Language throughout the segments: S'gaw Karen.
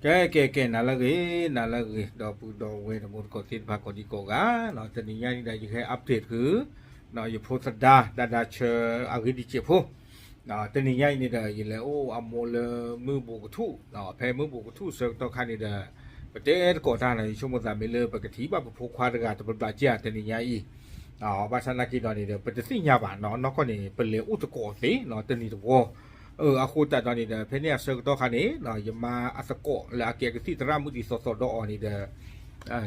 ကဲ ကဲ ကဲ နၤလၢအဂ့ၤ နၤလၢအဂ့ၤ ဒီပုၢ်ဒီဝဲၢ်တံၤသကိးသ့ၣ်တဖၣ်ကိးဒံကိးဂၤ, တနံၤညါအံၤဒီး ယဟဲ update ဃုာ် ယဖိသဒါ ဒၤဒၤဆၢအဂ့ၢ်ဒ်စဲးဖိ, တနံၤညါအံၤန့ၣ်ဒီး ယလဲၤအိၣ်အမိၢ်လၢမုၢ်ဘိးကထူၣ်, ဖဲမုၢ်ဘိးကထူၣ်ဆၢကတီၢ်ခါန့ၣ်ဒီး ပတဲသကိးတၢ်န့ၣ် ယဆိကမိၣ်သးမ့ၢ်လၢပကထံၣ်ဘၣ်ပဖိခွါတဂၤတဘျီဘျီက့ၤ တနံၤညါအံၤ, ဘၣ်ဆၣ်နာ်က့ဒီးန့ၣ်ဒီး ပတသ့ၣ်ညါဘၣ်နီၤ, နီၢ်ကီၢ်န့ၣ် ပလဲၤအိၣ်သကိးသ့နီၤ တနံၤတဝီ, အဃိသတးဒီးန့ၣ်ဒီး ဖဲန့ၣ်အဆၢကတီၢ်ခါန့ၣ် ယမါအသကိးလၢအကဲကသံၣ်သရၣ်မုၣ်ဒ်သိးသိးဒီးအီၤန့ၣ်ဒီး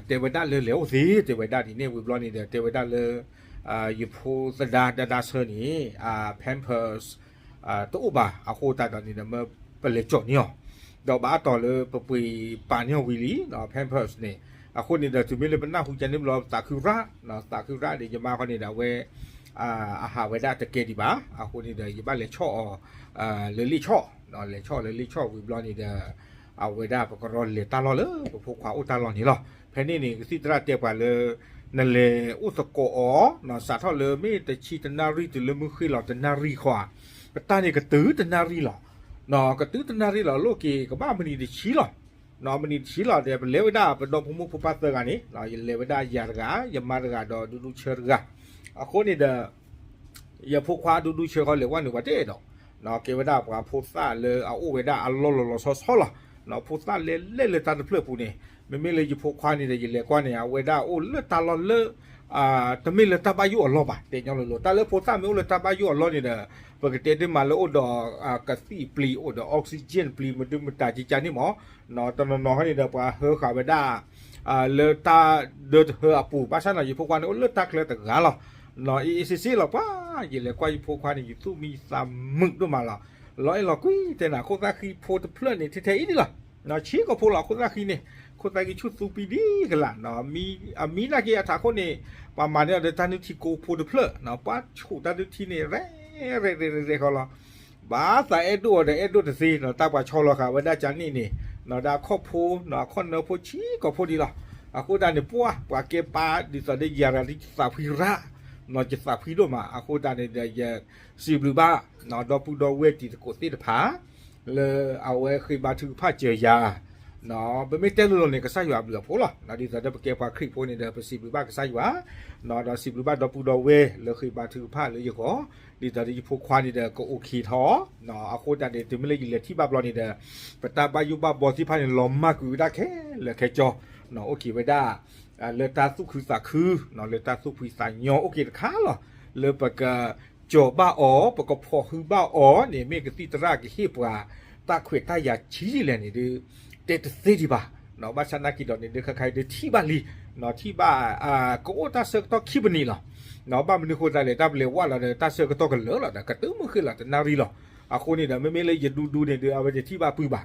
တဲဝဲဒၣ်လၢလဲၤအိၣ်သ့ တဲဝဲဒၣ်ဒ်န့ၣ်ဝံၤဘျီန့ၣ်ဒီး တဲဝဲဒၣ်လၢ ယဖိသဒါ ဒၤဒၤဆၢန့ၣ် Pampers တအိၣ်ဘၣ် အဃိသတးဒီးန့ၣ်ဒီး မ့ၢ်ပလဲၤကၠီၣ်န့ၢ်အီၤ, ဒီးဘၣ်အတီၢ်လၢပပှ့ၤပာ်န့ၢ်အီၤဝံၤလံ Pampers န့ၣ်, အဃိန့ၣ်ဒီး တုၤမ့ၢ်လၢပနၢ်ဟူကန့ၣ်ဘျီ သးခုရၣ်, သးခုရၣ်ဒီး ယမါခီန့ၣ်ဒီး အဝဲ အဟးဝဲဒၣ်တကဲဒံးဘၣ်, အဃိန့ၣ်ဒီး ယဘၣ်လဲၤဆီၣ်အီၤ လၢလ့ၣ်ဆီၣ်, လဲၤဆီၣ်လၢလ့ၣ်ဆီၣ်ဝံၤဘျီန့ၣ်ဒီး အဝဲဒၣ်ပကရီလဲၤတၢ်လီၢ်လၢပဖိခွါအိၣ်တၢ်လီၢ်န့ၣ်လီၤ. ဖဲန့ၣ်န့ၣ် ကသံၣ်သရၣ်တဲပှၤလၢ နလဲၤအိၣ်သကိးအီၤ စးထီၣ်လၢမ့ၢ်တဆံတနၣ်ရံၣ်တုၤလၢမုၢ်ဃ့ၢ်လီၤတနၣ်ရံၣ်ဃီဧါ, ပတၢ်န့ၣ်ကတုၤတနၣ်ရံၣ်လီၤ, လိၣ်က့ၤကဘၣ်မံးနံးတဆံလီၤ. မံးနံးတဆံလီၤဒီး ပလဲၤဝဲဒၣ်ပဒီဖိမိၢ်ဖိပၢ်သၢဂၤန့ၣ်, ယလဲၤဝဲဒၣ်ယၤတဂၤ ယမါတဂၤဒီးဒူဒူဆၢတဂၤ, အဃိန့ၣ်ဒီး ယဖိခွါဒူဒူဆၢဃီလဲၤဝဲနုာ်ပှၤတအဲၣ်ဒိး, ကဲဝဲဒၣ်ပှၤဖိသၣ်လၢအအိၣ်ဝဲဒၣ်အလီၢ်လီၤလီၤဆီဆီလီၤ. ဖိသၣ်လဲၤလဲၤလၢတၢ်တဖျၢၣ်ပူၤန့ၣ်, မ့မ့ၢ်လၢယဖိခွါန့ၣ်ဒီး ယလဲၤကွၢ်န့ၣ် အဝဲဒၣ်အိၣ်လၢတၢ်လီၢ်လၢ တမ့ၢ်လၢတၢ်ဘၣ်ယိၣ်အလီၢ်ဘၣ်, တဲညီလိၤလိၤ တၢ်လၢဖိသၣ်မ့ၢ်အိၣ်လၢတၢ်ဘၣ်ယိၣ်အလီၢ်န့ၣ်ဒီး ပကတဲဒ်မးလၢအိၣ်ဒီး ကသံၣ်ပျံၤ အိၣ်ဒီး oxygen ပျံၤ မဒုမတၤကကန့ၣ်မး, တနီၤနီၤဟီန့ၣ်ဒီး ပှၤဟၢဃာ်ဝဲဒၣ် လၢတၢ်ဒၢတဟၢအပူၤ, ဘၣ်ဆၣ်န့ၣ် ယဖိခွါန့ၣ်အိၣ်လၢတၢ်ချၢတဂၤလီၤ. အ့ၣ်အ့ၣ်စ့စ့လီၤပှၤ, ယလဲၤကွၢ်ယဖိခွါန့ၣ် ယသူၣ်မံသးမုာ်ဒိၣ်မးလီၤ. လီၤအဲၣ်လီၤကွံတဲနၤ ခိၣ်သၣ်ဃံဖိတဖျၢၣ်န့ၣ် ထဲထဲအံၤဒ်လီၤ. ဆံးကိာ်ဖိလီၤ ခိၣ်သၣ်ဃံန့ၣ်, ခိၣ်သၣ်ဃံဆူၣ်သူပံဒ်ကလး, အမံနာ်က့အထးခိၣ်န့ၣ် ပှၤမၤန့ၢ်အီၤဒီးတၢ်နုၢ်ထံကိးဖိတဖျၢၣ်, ပှၤဆူးတၢ်နုၢ်ထံန့ၣ် ရဲၣ်ရဲၣ်ရဲၣ်ရဲၣ်ဃီလီၤ. ဘၣ်သးအဲၣ်ဒိၣ်အီၤဒီးအဲၣ်ဒိၣ်တသ့, တၢ်ပှၤဆီလီၤဃာ်ဝဲဒၣ်ကန့ၣ်န့ၣ်, ဒီးအခီၣ်ဖိ အခီၣ်နၢဖိဆံးကိာ်ဖိဒ်လီၤ. အဃိသတးန့ၣ် ပှၤ ပှၤကဲပာ်ဒ်သိးဒီးယၤရၤဒ်ယသးဖှံရၣ်, ယသးဖှံဒိၣ်မး, အဃိသတးန့ၣ်ဒီး ယစံးဘျုးဘၣ် ဒီပုၢ်ဒီဝဲၢ်တံၤသကိးသ့ၣ်တဖၣ် လၢအဝဲဃ့ဘါထုကဖၣ်စၢၤယၤ, ပမ့ၢ်တဲလိၤလိၤန့ၣ် ကစၢ်ယွၤအဘျုးအဖှိၣ်လီၤ. ဒ်သိးဒီးပကဲပှၤခရံာ်ဖိန့ၣ်ဒီး ပစံးဘျုးဘၣ်ကစၢ်ယွၤ, ဒီးစံးဘျုးဘၣ်ဒီပုၢ်ဒီဝဲၢ်လၢဃ့ဘါထုကဖၣ်လၢယဂီၢ်, ဒ်သိးဒီးယဖိခွါန့ၣ်ဒီးကအိၣ်ခံထီၣ်, အဃိသတးန့ၣ် တုၤမ့ၢ်လၢယလဲၤထံၣ်ဘၣ်ဘျီန့ၣ်ဒီး ပတၢ်ဘၣ်ယိၣ်ဘၣ်ဘီသ့ၣ်တဖၣ်န့ၣ် လီၤမၢ်ကွံာ်ဝဲဒၣ်ခဲလၢာ်ခဲဆ့, အိၣ်က့ၤဝဲဒၣ် လၢတၢ်သူၣ်ခုသးခု, လၢတၢ်သူၣ်ဖှံသးညီအိၣ်က့ၤတခါလီၤ. လၢပက ကၠီၤဘၣ်အီၤ ပကဖီၣ်ဟုဘၣ်အီၤန့ၣ် မ့ၢ်ကသံၣ်သရၣ်ကဟ့ၣ်ပှၤ တၢ်ခွဲးတၢ်ယာ်ဆံးလဲၣ်န့ၣ်ဒီး တဲတသ့ဒံးဘၣ်. ဘၣ်ဆၣ်နာ်က့ဒီးန့ၣ်ဒီး ခဲခါအံၤဒုးထံၣ်ဘၣ်လံ, ထံၣ်ဘၣ် ကအိၣ်တၢ်ဆၢကတီၢ်ခံပနံးလီၤ. ဘၣ်မနုၤဃိသတးလဲၣ် တၢ်ပလဲၤဝဲလီၤဒီး တၢ်ဆၢကတီၢ်ကလၢာ်လီၤဒီး ကတုၤမုၢ်ဃ့ၢ်လီၤတနၣ်ရံၣ်လီၤ. အဃိန့ၣ်ဒီး မ့မ့ၢ်လၢယဒူဒူန့ၣ်ဒီး အဝဲတထံၣ်ဘၣ်ပုၢ်ဘၣ်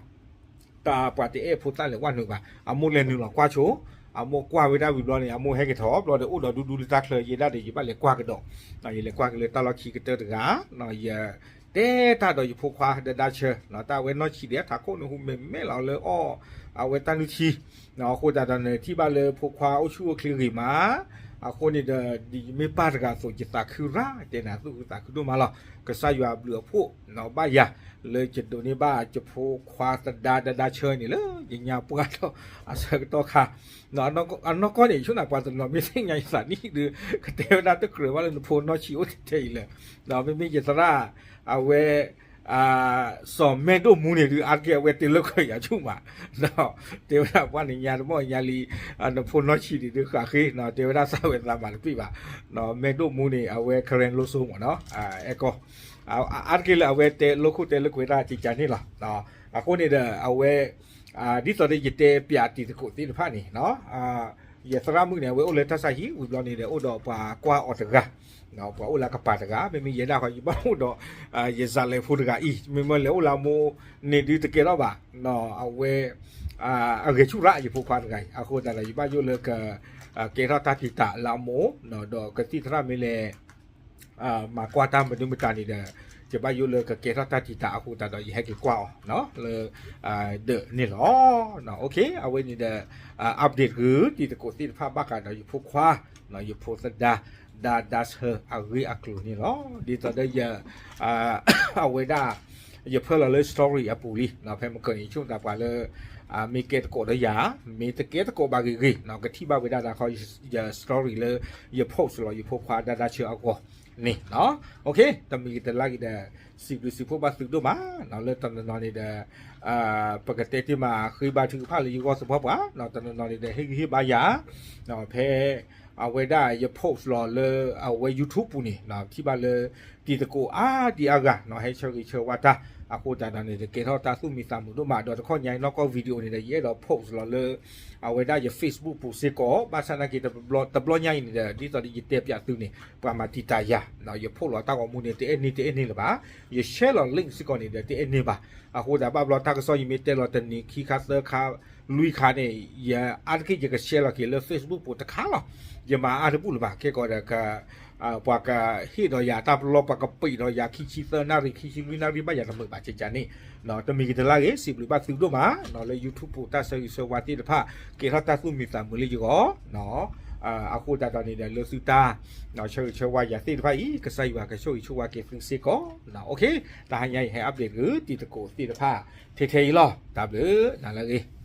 တၢ်ပှၤတအဲၣ်ဖိသၣ်လဲၤဝဲနုာ်ဘၣ်. အမိၢ်လဲၤနုာ်လီၤကွၢ်ဆိ, အမိၢ်ကွၢ်ဝဲဒၣ်ဝံၤဘျီန့ၣ် အမိၢ်ဟဲက့ၤထီၣ်ဘျီဒီး အိၣ်ဒီးဒူဒူလၢတၢ်ချၢ ယဲဒၣ်ဒီး ယဘၣ်လဲၤကွၢ်ကဒီး, ယလဲၤကွၢ်က့ၤလၢတၢ်လီၢ်ခံကတၢၢ်တဂၤ, ယတဲတၢ်ဒီးယဖိခွါဒဒါဆၢ, တၢ်ဝဲနီၢ်ဆံးဒီး ထးခိၣ်နဟူမဲာ်မဲာ်လီၤလၢ အီၣ်အဝဲတၢ်နုၢ်ထံ အဃိသတးဒီးန့ၣ် ထံၣ်ဘၣ်လၢဖိခွါအိၣ်ဆူၣ်အိၣ်ချ့ဂ့ၤမး, အဃိန့ၣ်ဒီး ဒ်ယမ့ၢ်ပၢ်တဂၤအသိး ယသးခုရၣ် တဲနၤ သူၣ်ခုသးခုဒိၣ်မးလီၤ. ကစၢ်ယွၤအဘျုးအဖှိၣ် ဘၣ်ယၤ လၢယဒိးန့ၢ်ဘၣ်ယဖိခွါသဒါဒဒါဆၢန့ၣ်လၢ ယညါပှၢ်ထီၣ်အဆၢကတီၢ်ခါ အနီၢ်ကီၢ်န့ၣ် ယဆိကမိၣ်ပှၤတနီၤမ့ၢ်သ့ၣ်ညါယသးနံၣ်ဒုး ကတဲဝဲဒၣ်တကြၢးဘၣ်လၢနဖိနီၢ်ဆံးအိၣ်ထဲအံၤလၢာ်, မ့မ့ၢ်ယသရၣ် အဝဲ စီၤမဲဒိၣ်မူန့ၣ်ဒုး အါတက့ၢ်အဝဲတ့လၢခၢၣ်ယၤဆူၣ်မး, တဲဝဲဒၣ်ပှၤန့ၣ်ညါတမီၢ်ညါလံ, နဖိနီၢ်ဆံးန့ၣ်ဒုးဃးဃ့ တဲဝဲဒၣ်သးဝဲသးမၤတပ့ၢ်ဘၣ်, မဲဒိၣ်မူန့ၣ် အဝဲ Karen လိစိမးနီၤ, အဲကီၢ် အါတက့ၢ်လၢအဝဲတဲလိခိၣ်တဲလၢကွဲးတၢ်ကကန့ၣ်လီၤ. အဃိန့ၣ်ဒီး အဝဲ ဒ်သိးဒီးယတဲပၠးတံၤသကိးသ့ၣ်တဖၣ်န့ၣ် ယသရၣ်မုၣ်န့ၣ် အဝဲအိၣ်လၢတၢ်ဆါဟံၣ်ဝံၤဘျီန့ၣ်ဒီး အိၣ်ဒီးပှၤကွၢ်အီၤတဂၤ, ပှၤအိၣ်လၢကပၤတဂၤ, မ့မ့ၢ်ယဲဒၣ်ဃီ ယဘၣ်အိၣ်ဒီး ယစးလဲၤဖိတဂၤအံၤ, မ့မ့ၢ်လဲၤအိၣ်လၢအမိၢ်န့ၣ်ဒုးတကဲထီၣ်ဘၣ်, အဝဲ အဂဲၤဆူၣ်ရၣ်ယဖိခွါတဂၤအံၤ, အဃိသတးဒီး ယဘၣ်ယိၣ်လၢက ကဲထီၣ်တၢ်တံာ်တာ်လၢအမိၢ်, ဒီးကသံၣ်သရၣ်မ့ၢ်လဲၤ မၤကွၢ်တၢ်မနုၤမတၤန့ၣ်ဒီး ယဘၣ်ယိၣ်လၢကကဲထီၣ်တၢ်တံာ်တာ်အဃိသတးဒီး ယဟဲက့ၤကွၢ်အီၤ လၢ ဒၢးန့ၣ်လီၤ. အဝဲန့ၣ်ဒီး update ဃုာ်တံၤသကိးသ့ၣ်တဖၣ်ဘၣ်ဃးဒီးယဖိခွါ, ယဖိသဒါ ဒါဒါဆၢအဂ့ၢ်အကျိၤန့ၣ်လီၤ. ဒ်သိးဒီးယ အဝဲဒၣ် ယဖၢလီၤလၢ story အပူၤလံ, ဖဲမုၢ်ကၢၤန့ၣ် ယဆိကမိၣ်သးပှၤလၢ မ့ၢ်ကဲသကိးဒီးယၤ, မ့ၢ်တကဲသကိးဘၣ်ဂ့ၤဂ့ၤ ကထံၣ်ဘၣ်ဝဲဒၣ်တၢ်ခီ ယ story လၢယ post လီၤ ယဖိခွါဒၣ်ဒၣ်ဆၢအဂီၢ်န့ၣ်, တမံၤကတလၢ်က့ၤဒီး စံးဘျုးစံးဖှိၣ်ဘၣ်သုဒိၣ်မး, လၢတနီၤနီၤန့ၣ်ဒီး ပကတဲတ့ၢ်မး ဃ့ဘါထုကဖၣ်လၢယဂီၢ်သပှၢ်ပှၢ်, တနီၤနီၤန့ၣ်ဒီး ဟ့ၣ်ဂံၢ်ဟ့ၣ်ဘါယၤ, ဖဲ အဝဲဒၣ်ယ post လီၤလၢအဝဲ YouTube ပူၤန့ၣ် ထံၣ်ဘၣ်လၢ တံၤသကိးအါဒံအါဂၤ ဟဲဆၢဂ့ၤဆၢဝါတၢ်, အဃိသတးဒီးန့ၣ်ဒီး ကဲထီၣ်တၢ်သူၣ်မံသးမုာ်ဒိၣ်မး, ဒီးတခီညါအံၤ နီၢ်ကီၢ် video န့ၣ်ဒီး ယအဲၣ်ဒိး post လီၤလၢ အဝဲဒၣ်ယ Facebook ပူၤစ့ၢ်ကီး, ဘၣ်ဆၣ်နာ်က့ တဘျီညါအံၤန့ၣ်ဒီး ဒ်သိးဒီးယတဲပၠးသုန့ၣ် ပှၤမၤတံာ်တာ်ယၤ, ယ post လီၤတၢ်ဂီၤမူန့ၣ် တအဲၣ်န့ၢ်တအဲၣ်န့ၢ်လၢၤဘၣ်, ယ share လီၤ link စ့ၢ်ကီးန့ၣ်ဒီး တအဲၣ်န့ၢ်ဘၣ်, အဃိသတးဘၣ်ဘျီတၢ်ကစီၣ် ယမ့ၢ်တဲလီၤတနံၤခံခါသၢခါ လွံၢ်ခါန့ၣ် ယအါတက့ၢ်ယက share လီၤက့ၤလၢ Facebook ပူၤတခါလီၤ, ယမၤအါတဘူၣ်လၢၤဘၣ်, ခဲကီးဒီး ပှၤကဟ့ၣ်ဒီးယၤတၢ်ပလီၢ် ပှၤကပံးဒီးယၤခံဆံသၢနၣ်ရံၣ် ခံဆံလွံၢ်နၣ်ရံၣ်ဘၣ်ယၤတမုာ်ဘၣ်ကကန့ၣ်, တမံၤကတလၢ်ဂ့ၤ စံးဘျုးဘၣ်သုဒိၣ်မး, လၢ YouTube ပူၤတၢ်ဆၢဂ့ၤဆၢဝါသ့ၣ်တဖၣ် ကဲထီၣ်တၢ်သူၣ်မံသးမုာ်လၢယဂီၢ်, အဃိသတးဒီးန့ၣ်ဒီး လၢသုတၢ် ဆၢဂ့ၤဆၢဝါယၤသ့ၣ်တဖၣ်အံၤ ကစၢ်ယွၤကဆိၣ်ဂ့ၤဆိၣ်ဝါက့ၤသုစ့ၢ်ကီး, တဟါညါအံၤ ဟဲ update တံၤသကိးသ့ၣ်တဖၣ် ထဲထဲအံၤလီၤ, တၢ်ဘျုးနၤလၢအဂ့ၤ.